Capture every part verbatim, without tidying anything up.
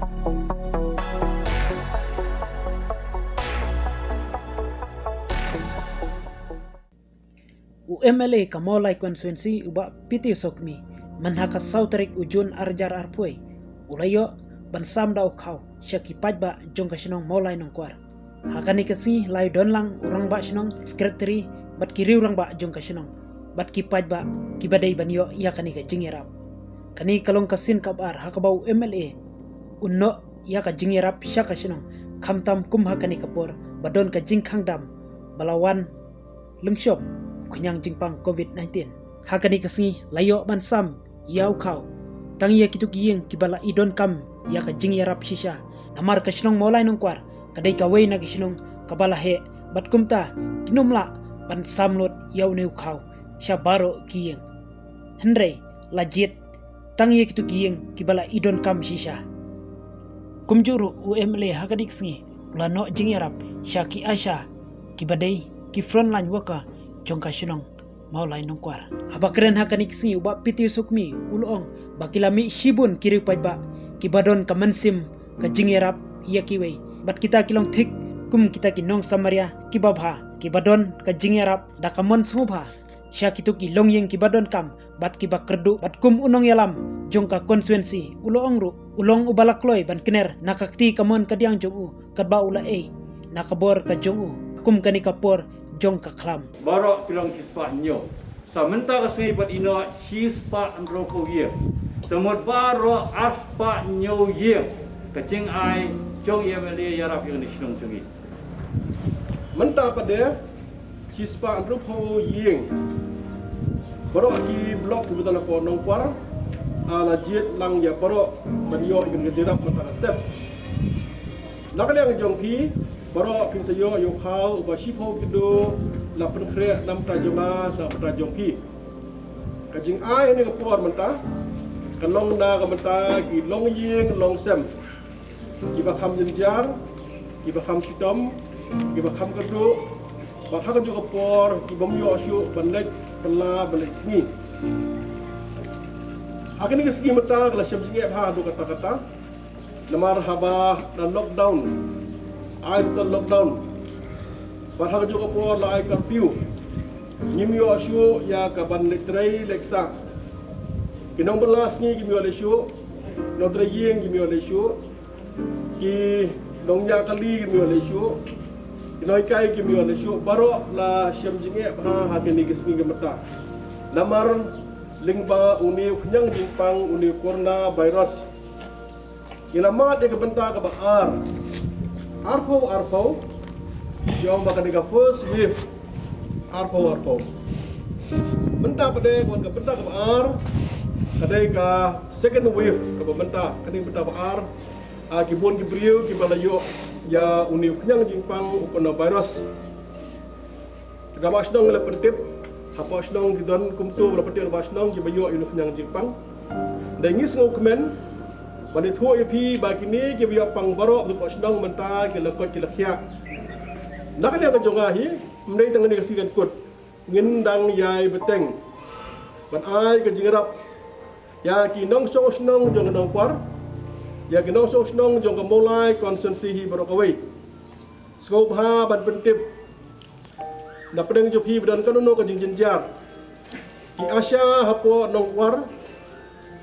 U M L A ka Mawlai Constituency u Bah Piti Sokmi, man ha ka saw tarik u Jun ar hajar arphew, u la ïoh ban sam da u khaw sha ki paidbah jong ka shnong Mawlai Nongkwar. Ha kane ka sngi la ïadon lang u rangbah shnong, secretary, bad ki riew rangbah jong ka shnong, bad ki paidbah kiba dei ban ïoh ïa kane ka jingïarap. Kane ka long ka sien kaba ar ha kaba u M L A u noh ïa ka jingïarap sha ka shnong, khamtam kum ha kane ka por ba don ka jingkhang dam ba la wan lyngshop u khñiang jingpang covid nineteen. Ha kane ka sngi la ïoh ban sam ïa u khaw tang ïa kitu ki ïing kiba la i donkam ïa ka jingïarap shisha. Namar ka shnong Mawlai Nongkwar ka dei kawei na ki shnong kaba la heh, bad kumta kin ym lah ban sam lut ïa une u khaw sha baroh ki ïing. Hynrei la jied tang ïa kitu ki ïing kiba la i donkam shisha. Kumjuh ruh u M L A ha kane ka sngi u la noh jingïarap sha ki ASHA kiba dei ki frontline worker jong ka shnong Mawlai Nongkwar. Haba kren ha kane ka sngi u Bah Piti Sokmi u la ong ba ki la mih shibun ki riew paidbah kiba don ka mynsiem ka jingïarap ïa kiwei, bad kita ki long thik kum kita ki nongsamaria kiba bha, kiba don ka jingïarap da ka mon sngewbha sha kitu ki longïing kiba donkam bad kiba kyrduh, bad kum u nongïalam jong ka constituency u la ong ruh u long uba la kloi ban kner na ka kti kamon kadiang jong u, katba u la ei na ka bor ka jong u kum kane ka por jong ka khlam. Baroh ki long shispah hynñiew. Sa mynta ka sngi pat i noh shispah hynriewphew ïing. Te mut baroh arspah hynñiew ïing ka jingai jong i M L A ïarap ïa kane ka shnong jong ngi. Mynta pat de shispah hynriewphew ïing. Baroh ki block kiba don hapoh Nongkwar, ah, la jied lang ïa baroh ban ïoh ïa kane ka jingïarap mynta ka step. Na ka liang jong phi baroh phin sa ïoh ïa u khaw uba shiphew kilo, la pynkhreh na ka bynta jong nga, na ka bynta jong phi. Ka jingai ha kane ka por mynta ka long na ka bynta ki longïing longsem, kiba kham jynjar, kiba kham shitom, kiba kham kyrduh, bad ha kajuh ka por ki bym ïoh shuh ban leit bylla ban leit sngi. Ha kane ka sngi mynta ka la shem jingeh bha haduh katta katta. Namar haba la lockdown, ai total lockdown, bad ha kajuh ka por la ai curfew, ngim ïoh shuh ïa ka ban leit trei leit ktah. Ki nongbylla sngi kim ïoh leit shuh, ki nongtrei ïing kim ïoh leit shuh, ki nongñiah kali kim ïoh leit shuh, ki nonghikai kim ïoh leit shuh. Baroh la shem jingeh bha ha kine ki sngi ki mynta. Namar lyngba une u khñiang jingpang, une u corona virus, ngi la mad ïa ka bynta kaba ar, arphew arphew, ïa ong ba kane ka first wave, arphew arphew. Mynta pat de ka wan ka bynta kaba ar, ka dei ka second wave kaba mynta, kane ka bynta ba ar. Ah, ki bun ki briew kiba la ïoh ïa une u khñiang jingpang u coronavirus. Rangbah shnong la pyntip, hapoh shnong ki don kumto ba la pyntip rangbah shnong kiba ïoh ïa une u khñiang jingpang. Dei ngi sngewkmen ban ïathuh ïa phi ba kine kiba ïoh pang baroh hapoh shnong mynta ki la koit ki la khiah. Na ka liang ka jong nga hi, ym dei tang kane ka sngi kan kut, ngin dang ïai bteng ban ai ka jingïarap ïa ki nongshong shnong jong ka Nongkwar, ïa ki nongshong shnong jong ka Mawlai constituency hi baroh kawei. Sngewbha ban pyntip na pdeng jong phi ba don kano kano ka jingjynjar. Ki ASHA hapoh Nongkwar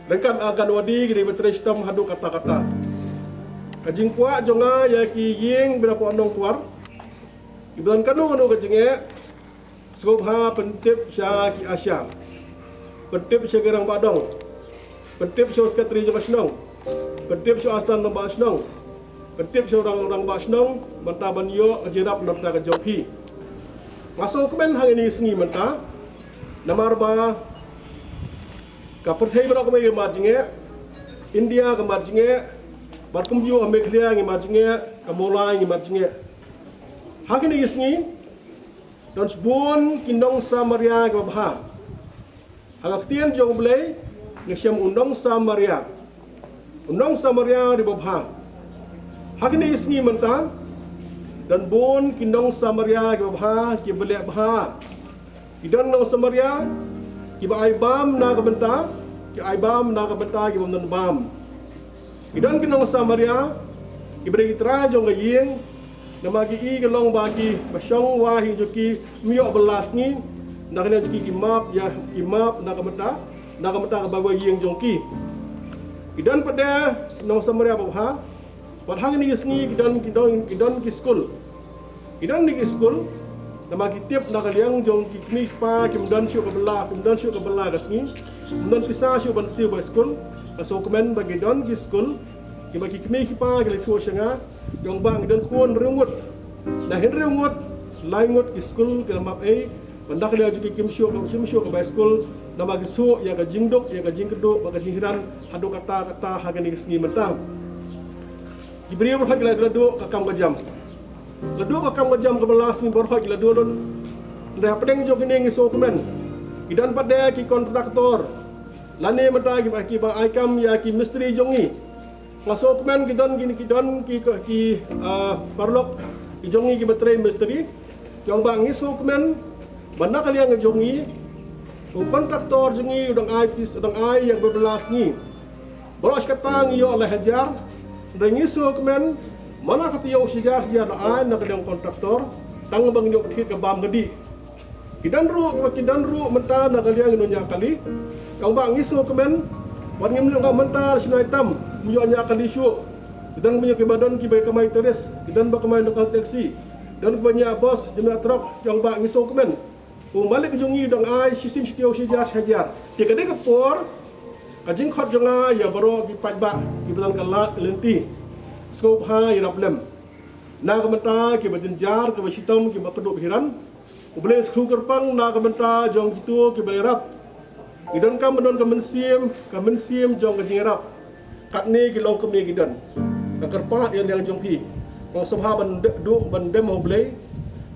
ryngkat Anganwadi ki dei ban trei shitom haduh katta katta. Ka jingkwah jong nga ïa ki ïing ba hapoh Nongkwar, kiba don kano kano ka jingeh, sngewbha pyntip sha ki ASHA, pyntip sha ki rangbah dong, pyntip sha u secretary jong ka shnong, pyntip sha u assistant rangbah shnong, pyntip sha u rang, rangbah shnong, mynta ban ïoh ka jingïarap na ka bynta ka jong phi. Nga sngewkmen ha kine ki sngi mynta, namar ba ka pyrthei baroh kawei ka mad jingeh, India ka mad jingeh, bad kumjuh ha Meghalaya ngi mad jingeh, ka Mawlai ngi mad jingeh. Ha kine ki sngi, don shibun ki nongsamaria kiba bha. Ha ka ktien jong U Blei ngi shem u nongsamaria. U nongsamaria u dei uba bha. Ha kine ki sngi mynta, don bun ki nongsamaria kiba bha, kiba leh bha. Ki don nongsamaria kiba ai bam na ka bynta, ki ai bam na ka bynta kiba ym don bam. Ki don ki nong Samaria, ki briew ki trai jong ka ïing, namar ki i ka long ba ki ba shong wah hi jong ki, ym ïoh ba la sngi, na ka liang jong ki ki map ïa ki map na ka bynta, na ka bynta kaba ïing jong ki. Ki don pat de nong Samaria ba bha, bad ha kine ki sngi ki don ki don ki don ki skul. Ki don ne ki skul, namar ki tip na ka liang jong ki kmie ki kpa kim don shuh ka bylla, kim don shuh ka bylla ka sngi, kim don pisa shuh ban siew bad skul, ka sngewkmen ba ki don ki skul, kiba ki kmie ki kpa ki la ïathuh sha nga, ong ba ngi don khun hynriew ngut. Na hynriew ngut, lai ngut ki skul ki la map ei, bad na ka liang jong ki kim shuh, kim shuh ka bai skul, namar ki shu ïa ka jingduk, ïa ka jingkdup, bad ka jinghiran, haduh katta katta ha kine ki sngi mynta. Ki briew baroh ki la duh ka kam ka jam. La duh ka kam ka jam kaba la sngi baroh ki la duh lut. Hynrei hapdeng jong kine ngi sngewkmen, ki don pat de ki kontraktor lane mynta kiba, kiba ai kam ïa ki mistri jong ngi. Nga sngewkmen ki don ki, ki don ki, ki, ah, paralok ki jong ngi kiba trei mistri. Ong ba ngi sngewkmen ba na ka liang jong ngi, u kontraktor jong ngi u dang ai pis, u dang ai ïa kaba la sngi. Baroh shi katta ngi ïoh lai hajar. Hynrei ngi sngewkmen, man la ka taïew shi hajar, shi hajar la ai na ka liang kontraktor, tang ba ngi ïoh thied ka bam ka dih. Ki don ruh, ki don ruh mynta na ka liang ngi ïoh ñiah kali. Ong ba ngi sngewkmen, wat ngim ïoh mynta shi nai tam, ym ïoh ñiah kali shuh. Ki don ba ïoh kiba don kiba kamai tourist, ki don ba kamai local taxi, don kiba ñiah bus, ñiah truck, ong ba ngi sngewkmen. U malik jong ngi dang ai shisien shi taïew shi hajar shi hajar. Te ka dei ka por, ka jingkhot jong nga ïa baroh ki paidbah kiba don ka lad ka lynti, sngewbha ïarap lem. Na ka bynta kiba jynjar, kiba shitom, kiba kdup hiran, U Blei un sngewthuh kyrpang na ka bynta jong kito kiba ïarap. Ngi donkam ban don ka mynsiem, ka mynsiem jong ka jingïarap. Katne ki longkmie ki don. Nga kyrpad ïa ka liang jong phi, nga sngewbha ban de-, duh ban dem ha U Blei.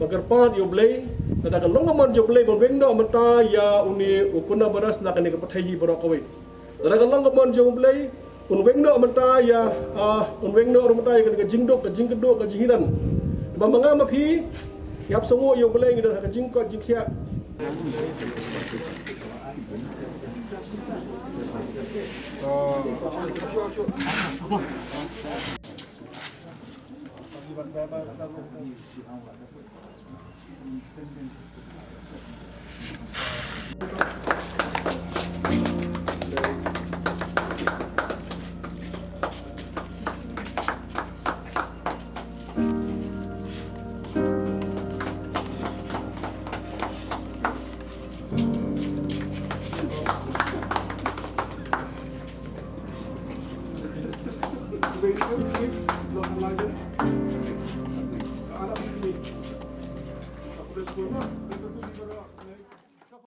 Nga kyrpad ïa U Blei, lada ka long ka mon jong U Blei ban weng noh mynta ïa une u Coronavirus na kane ka pyrthei hi baroh kawei. Lada ka long ka mon jong U Blei, un weng noh mynta ïa, ah, un weng noh ruh mynta ïa ka jingduk, ka jingkdup, ka jinghinan. Namar ma nga ma phi, ngi hap sngewnguh ïa U Blei, ngi don ha ka jingkoit jingkhiah.